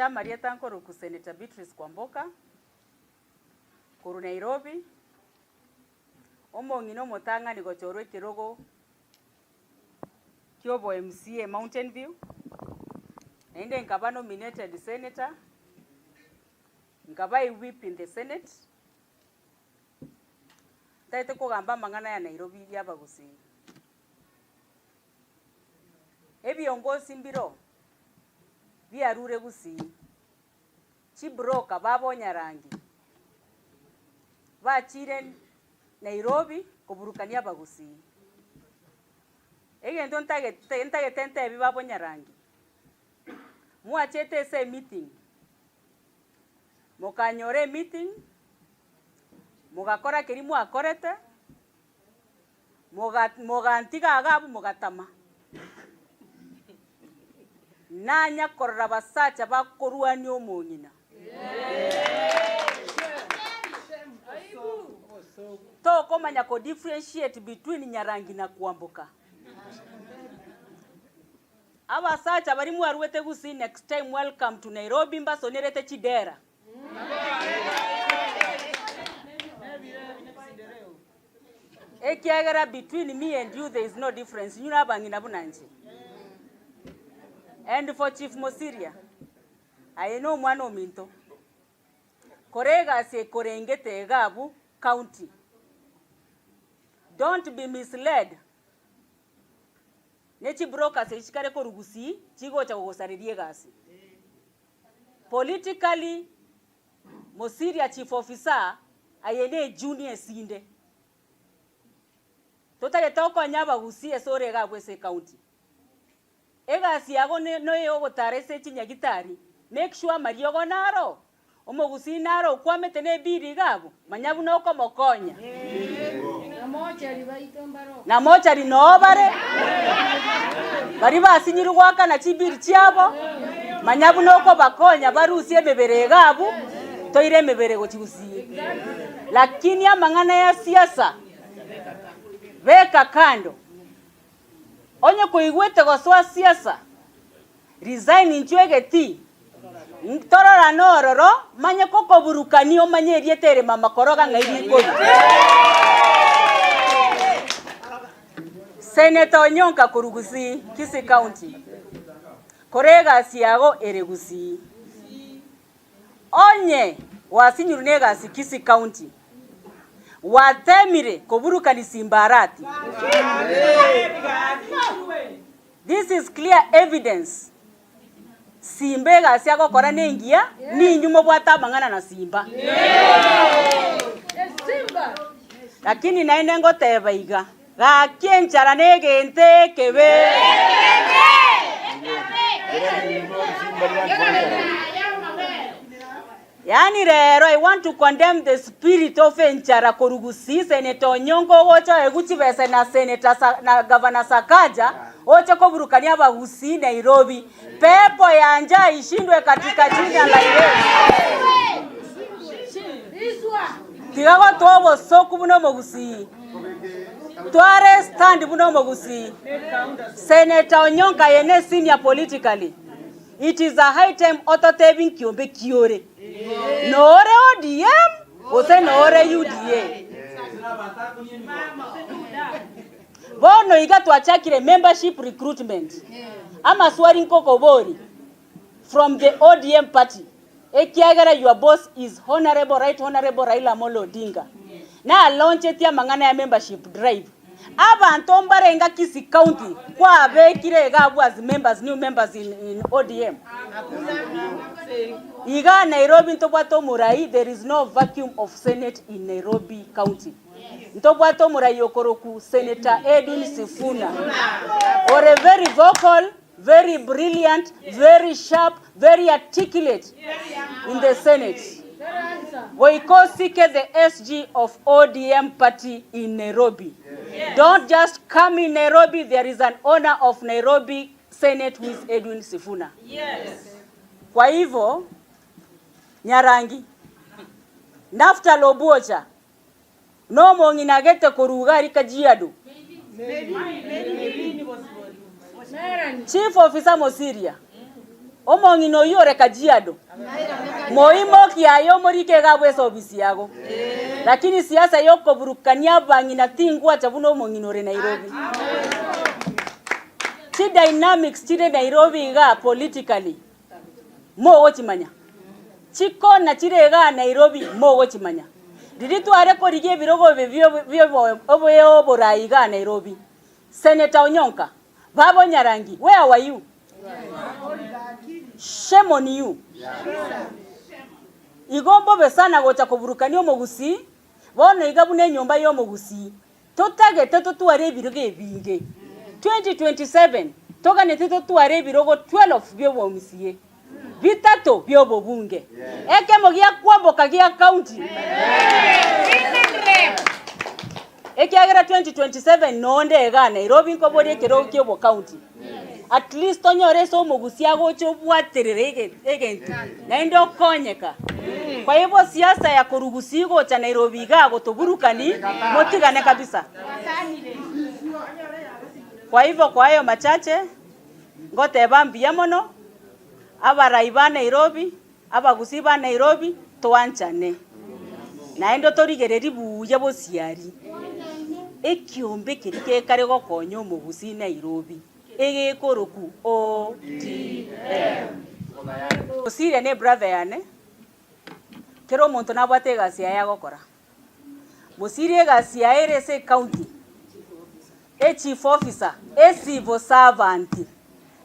amarieta nkorokwa Senator Beatrice Kwamboka, korwa Nairobi, omong'ina omotang'ani gochorwa ekerogo kia obo MCA Mountain View, naende nkaba nominated senator, nkaba a whip in the senate, ntagete kogamba amang'ana ya Nairobi ya abagusii. Ebiongosi mbiro biarure gusii, chibroka babonyarangi bachire Nairobi koburukania abagusii. Egento ntagete ntagete ntebi babonyarangi, mwachete ase emeeting, mokanyora emeeting, mogakora keria mwakorete. Mogantiga iga abwo mogatama. Nanya korora abasacha bakorwania omong'ina. Tokomanya ko differentiate between Nyarangi na Kwamboka. Abasacha baria mwaruete Gusii next time welcome to Nairobi mbasonerete chidera. Ekiagera between me and you there is no difference, inwe nabang'ina buna inche. And for Chief Mosiria, aye nomwana ominto, kora egasi ekorengete iga abwo county. Don't be misled ne chibrokers echi chikare korwa Gusii chigocha gogosareria egasi. Politically, Mosiria chief officer aye ne junior esinde. Totagete okonye abagusii ase ore iga abwo ase ecounty. Egasi yago ne noyogotara ase chinyagitari, make sure amariogo naro, omogusii naro okwamete ne ebill iga abwo, manya buna okomokonya. Na mochari noo bare, baria basinyirwe goakana chibill chiabo, manya buna okobakonya barusie emebere iga abwo, toire emebere gochia gusii. Lakini amang'ana ya siasa, beka kando. Onye koigwete gosoa siasa, resign inchuo egetii, tororane ororo, manye kokoburukania omanye erieta ere mama koroga ng'ai rikorwa. Senator Onyonka korwa Gusii, Kisii County, kora egasi yago ere Gusii. Onye gwasinyirwe negasi Kisii County, gwatemire koburukani Simba Arati. This is clear evidence Simba egasi agokora nengiya, ninywe mobwate amang'ana na Simba. Lakini naende ngoteba iga, gaki enchara negento ekebe. Yaani rero I want to condemn the spirit of enchara korwa Gusii, Senator Onyonka ogocha oegwe chibesa na Senator Sa na Governor Sakaja oche koburukania abagusii Nairobi. Pepo ya njaa ishindwe katika jina la Yesu. Tiga gotoa obosoku buna omogusii. Tware stand buna omogusii. Senator Onyonka aye ne senior politically. It is a high time ototebi nkiombe ki ore. Nore ODM gose nore UDA? Bono iga twachakire membership recruitment. Amaswali nkokobori from the ODM party ekiagera your boss is Honourable Right Honourable Raila Amolo Odinga. Na launcheti amang'ana ya membership drive. Abanto mbarenge Kisii County kwabekire iga abwo as members, new members in, in ODM. Iga Nairobi ntobwate omorai, there is no vacuum of senate in Nairobi County. Ntobwate omorai okoroku Senator Edwin Sifuna. Ore very vocal, very brilliant, very sharp, very articulate in the Senate. Goika osike the SG of ODM party in Nairobi. Don't just come in Nairobi, there is an owner of Nairobi Senate who is Edwin Sifuna. Kwa hivyo, Nyarangi, Naftali Obwocha, Nomong'ina agete korwa iga aria Kajiado. Chief Officer Mosiria. Omong'ina oyio ore Kajiado, moimokie aye omorike iga abwo ase ofisi yago. Lakini siasa yokoburukania abang'ina tingwacha buna omong'ina ore Nairobi. Chidynamics chire Nairobi igaa politically mogochimanya. Chikona chire igaa Nairobi mogochimanya. Riria tware korigia ebirogo ebi bio oborai igaa Nairobi, Senator Onyonka, Baba Onyarangi, where were you? Shame on you. Igo mbobe sana gocha koburukania omogusii, bono iga buna enyomba y'omogusii. Totagete totware ebirogo ebinge. 2027 toganeti totware ebirogo 12 bi'obomca, bitato bi'obobunge, ekemo gia kwamboka gia county. Ekiagera 2027 nonde igaa Nairobi nkoboria ekerogo kia obocounty. At least tonyore ase omogusia agocha obwaterere ege egento naende okonyeka. Kwa hivyo siasa ya korwa Gusii gocha Nairobi igaa gotoburukani motigane kabisa. Kwa hivyo kwa hayo machache ngoteba mbuya mono abarai ba Nairobi, abagusii ba Nairobi twanchane naende torigererie buya bosiari ekiombe keria gekare gokonya omogusii Nairobi egekoroku ODM. Osiria ne brother yane, kera omonto nabwate egasi yaye agokora. Mosirie egasi yaye ere ase ecounty, echief officer, ecivil servant,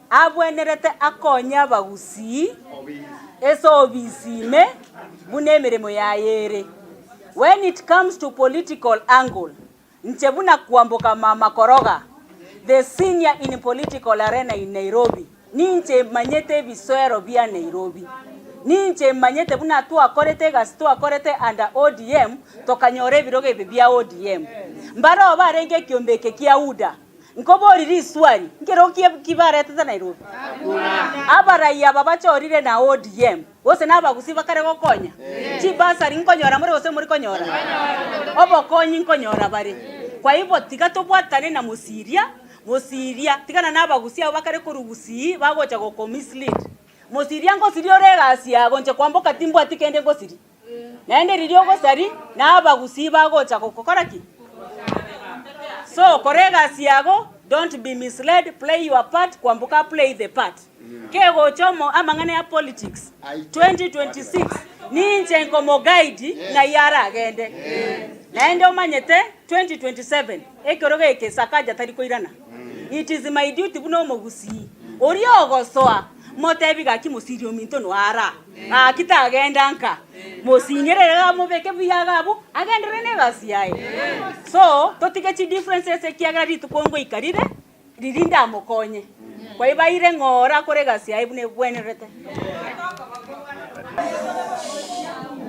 abwenerete akonye abagusii ase obisi ime buna emeremo yaye ere. When it comes to political angle, Inche buna kwamboka mama koroga, the senior in political arena in Nairobi, ninche manyete ebisoero bia Nairobi. Ninche manyete buna twakorete egasi twakorete under ODM tokanyora ebirogo ebi bia ODM. Mbaroo barenge ekiombe eke kia UDA. Nkobori riswali, nkerogo ki ki baretete Nairobi? Abarai aba bachorire na ODM, gose nabagusii bakare gokonya? Chibasari nkonyora more gose mori konyora? Obokonyi nkonyora bare. Kwa hivyo tiga tobwatane na mosiria, mosiria, tigana na abagusii abwo bakare korwa gusii bagocha goko mislead. Mosiria ngosiria ore egasi yago, inche kwamboka timbwati kende ngosiria. Naende riria ogosari, na abagusii bagocha gokokora ki? So kora egasi yago, don't be misled, play your part, kwamboka play the part. Kegocha omo amang'ana ya politics 2026 ninche nkomoguide ng'ai aragende. Naende omanyete 2027 ekero geke Sakaja tari koirana. It is my duty buna omogusii oria ogosoa motebi gaki mosiri ominto noara. Gaki tagenda nka, mosinyerere iga mobeke buya iga abwo, agenderere na egasi yaye. So, totige chi differences ekiagera rituko ngoika rire, riria ndamokonye. Kwa hivyo aire ng'a ore akore egasi yaye buna ebwenerete.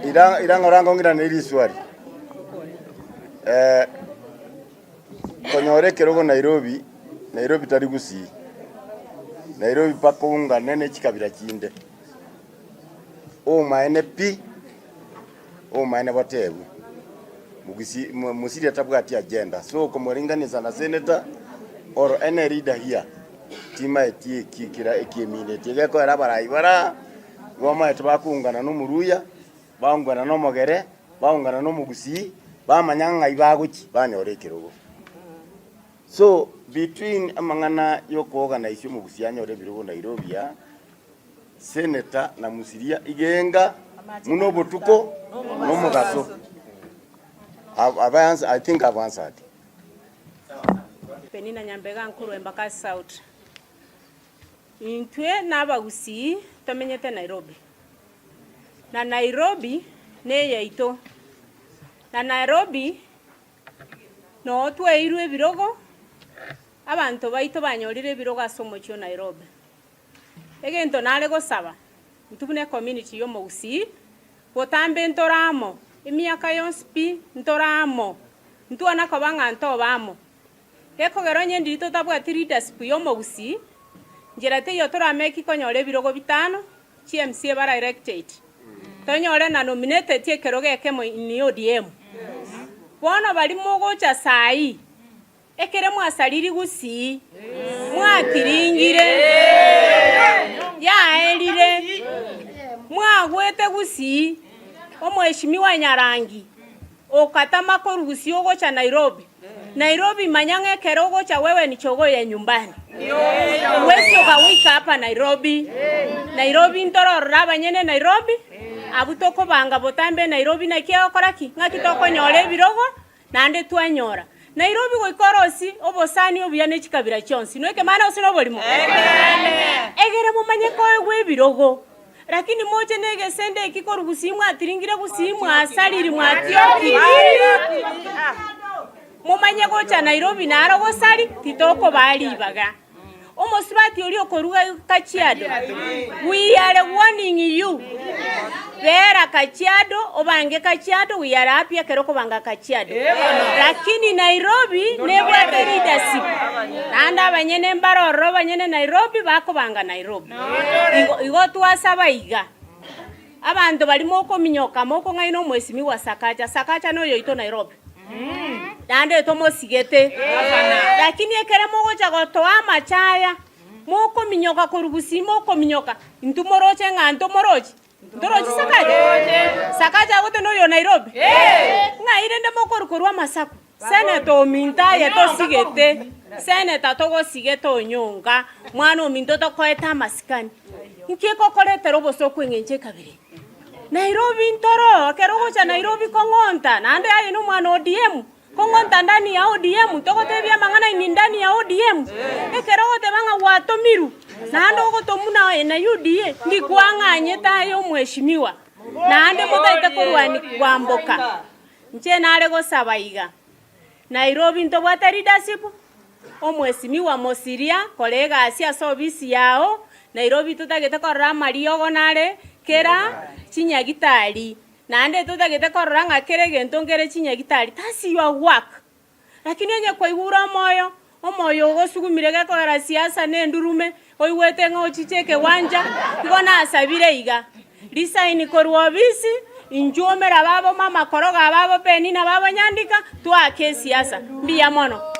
Ira ira ng'ora ngong'irane riswali. Eh, konyora ekerogo Nairobi, Nairobi tari Gusii. Nairobi mpaka oungane ne chikabira chinde. Obomaene pi, obomaene botebwe, Mugusii Mosiria tabwati agenda, so okomoringanisa na senator or any leader here, timaeti eki kera ekiemineti egekoera abarai bara, nigo bamaete bakoungana na omoruya, baungana na omogere, baungana na omogusii, bamanya ng'ai bagochia, banyora ekerogo. So between amang'ana ya okoorganize omogusii anyore ebirogo Nairobi aa, Senator na Musiria igenga buna obotuko na omogaso. Have, have I answered? I think I've answered. Penina Nyambega nkorwa Embakasi South. Intwe na abagusii tomenyete Nairobi. Na Nairobi neyaito. Na Nairobi noo tweirwe ebirogo, abanto baito banyorire ebirogo ase omochie o Nairobi. Egento nare gosaba, intwe buna ecommunity y'omogusii, botambe ntore amo, emiaka yonsi pi ntore amo, ntwana koba ng'a ntobe amo. Gekogera onye ndiri totabwati leadership y'omogusii, nchera teiyo torameki konyora ebirogo bitano, chi MCA bara elected, tonyore na nominated ekerogo ekemo in ODM. Bono baria mogocha saii, Ekere mwasariri gusii, mwatiringire, yaerire. Mwagwete Gusii, Omweshimiwa Nyarangi okatama korwa Gusii ogocha Nairobi. Nairobi manya ng'a ekero ogocha wewe ni jogoo ya nyumbani. Huwezi ukawika hapa Nairobi. Nairobi ntororore abanyene Nairobi, abwo tokobanga botambe Nairobi naki egokora ki? Ng'aki tokonyora ebirogo naende twanyora. Nairobi goika orosie obosani obuya ne chikabira chionsi. Noikemana gose noborimo? Egere momanye koegwa ebirogo. Lakini moche negesende eki korwa gusii mwatiringire gusii mwasariri mwatiokiri. Momanye gocha Nairobi naro gosari titokobaa ribaga. Omosubati oria okoruga Kajiado, we are warning you, bera Kajiado obange Kajiado, we are happy ekero okobanga Kajiado. Lakini Nairobi nebwate leadership, naende abanyene mbare ororo abanyene Nairobi bakobanga Nairobi. Igo igo twasaba iga, abanto baria mokominyoka mokong'aina omwesimigwa Sakaja, Sakaja noyoito Nairobi. Naende tomosigete. Lakini ekero mogocha gotoa amachaya, mokominyoka korwa gusii mokominyoka, intwe moroche ng'a ntomorochi? Ntorochi Sakaja? Sakaja agote noyo o Nairobi? Ng'ai rende mokorwa korwa amasaku? Senator ominto aye tosigete, senator togosigete onyonga, mwana ominto tokoete amasikani. Nki ekokoretera obosooku eng'encho ekabere eye? Nairobi ntoro, ekero ogocha Nairobi kong'onta, naende aye na omwana o ODM, kong'onta ndani ya ODM, togotebia amang'ana ini ndani ya ODM, ekero ogoteba ng'a gwatomirwe, naende ogotomwa na na UDA, ndi kwang'anyete aye omweshimiwa, naende motaete korwani kwamboka. Inche nare gosaba iga, Nairobi ntobwate leadership, Omwesimiwa Mosiria, kora egasi ase obisi yao, Nairobi totagete korora amariogo nare kera chinyagitari, naende totagete korora ng'a kera egento nkere chinyagitari, that's your work. Lakini onye kwaigure omoyo, omoyo ogosugumire gekogera siasa na endurume, oigwete ng'a ochiche ekewanja, igo nasabire iga, resign korwa obisi, inchuo omera babo mama koroga ababo Penina babo Nyandika, twake esiasa. Mbuya mono.